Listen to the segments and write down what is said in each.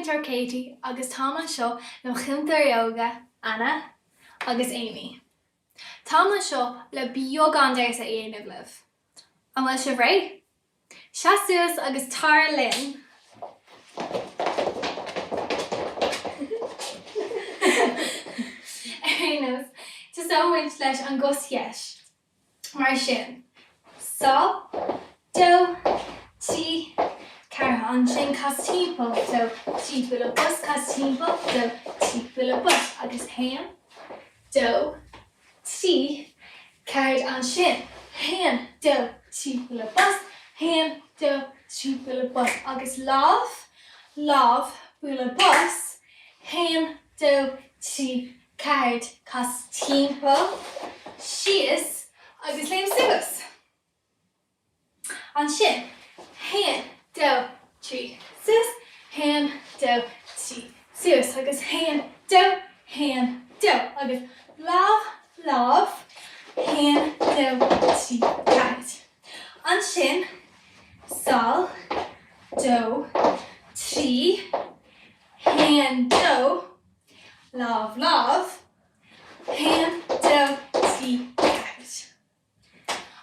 Múinteoir Katie agus táim anseo le mo chúntóirí óga, Anna agus Amy. Táim anseo le beagán damhsa a dhéanamh libh. An bhfuil sibh réidh? Seas suas agus tar linn! Ar aon nós, tosóidh muid leis an gcos dheis. Mar sin, sal, dó, trí, ceathair, ansin cas timpeall, dó, trí, bualadh bos, cas timpeall, dó, trí, bualadh bos, agus haon, dó, trí, ceathair, ansin, haon, dó, trí, bualadh bos, haon, dó, trí, bualadh bos, agus lámh, lámh, bualadh bos, haon, dó, trí, 4, Cas timpeall, síos agus léim suas. Ansin, 1, 2, 3, suas, 1, 2, 3, suas agus 1, 2, 1, 2 agus lámh, lámh, 1, 2, 3, 4. Ansin, sal, 2, 3, 1, 2, Lámh, lámh. Haon, dó, trí, ceathair.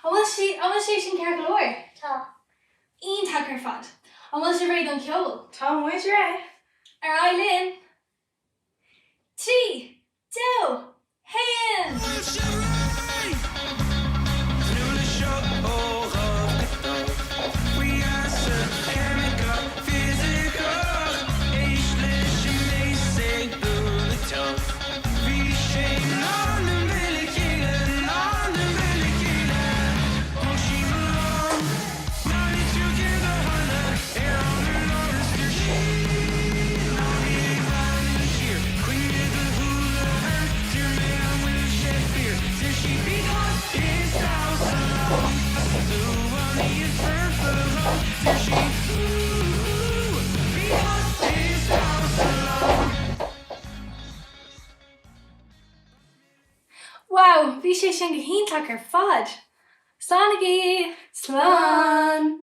An bhfuil sé, an bhfuil sé sin ceart go leor? Tá. Iontach ar fad. An bhfuil sibh réidh don cheol? Tá muid réidh. Ar aghaidh linn. Trí, dó, haon! Bhfuil sibh réidh? Tnúth le seo ó dhubh go dubh, faoi gheasa ceimiceach fisiceach, éist leis an mbass ag bualadh tiubh. Bhí sé in am dúinn bheith le chéile, in am dúinn bheith le chéile. Thóg sí mo lámh, ná litriú céard a tharla ar an urlár is dúirt sí, Ná bí ag breathnú siar, coinnigh do shúile orm, d'iarr mé an bhfuil sé fíor, deir sí bí hot is damhsa liom, is tú an oíche is foirfe dhom, deir sí ooh bí hot is damhsa liom. Wow, bhí sé sin go hiontach ar fad! Slán agaibh! Slán!